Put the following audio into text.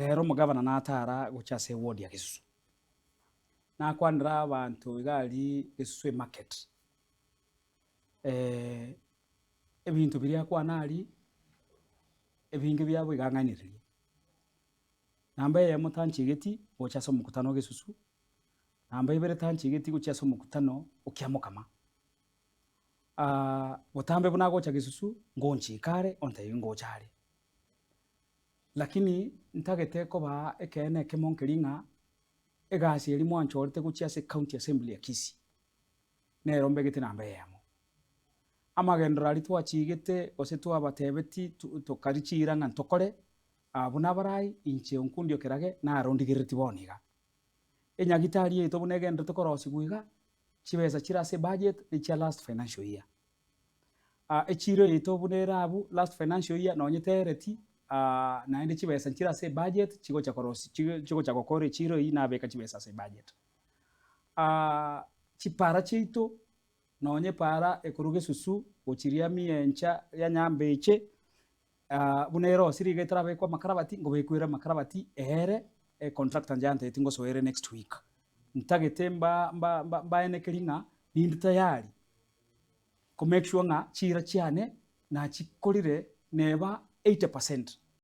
Rero omogavana natara gochia ase eward ya Gesusu, nakwanera abanto iga aria Gesusu emarket, ebinto biria akwana aria, ebinge biabo iga ang'ainereria. Namba eyemo tanchigeti gocha ase omokutano o Gesusu, namba ibere tanchigeti gochia ase omokutano o Kiamokama. Botambe buna agocha Gesusu, ngonchika are, ontebie ngocha are. Lakini ntagete kobaa ekeene ekemo nkeri ng'a egasi eria mwanchorete gochia ase County Assembly ya Kisii, nero mbegete namba eyemo. Amagenderero aria twachigete gose twabatebetie tokari chiira ng'a ntokore, buna abarai, inche Onkundi Okerage naro ndigereretie bono iga. Enyagitari yaito buna egendererete korosigwa iga, chibesa chire ase ebudget nechia last financial year. Echiro yaito buna ere abwo last financial year nonye tereti naende chibesa nchire ase ebudget chigocha korosia chigocha gokora echiro eywo nabeka chibesa ase ebudget. Chipara chiaito nonye epara ekorwa Gesusu gochiria Miencha ya Nyambeche buna erosire iga etarabekwa amakarabati nkobekwa ere amakarabati eere econtractor inche antebetie ngosoa ere next week. Ntagete mba mba mbaenekerie ng'a ninde tayari ko make sure ng'a chiira chiane nachikorire neba 80 percent.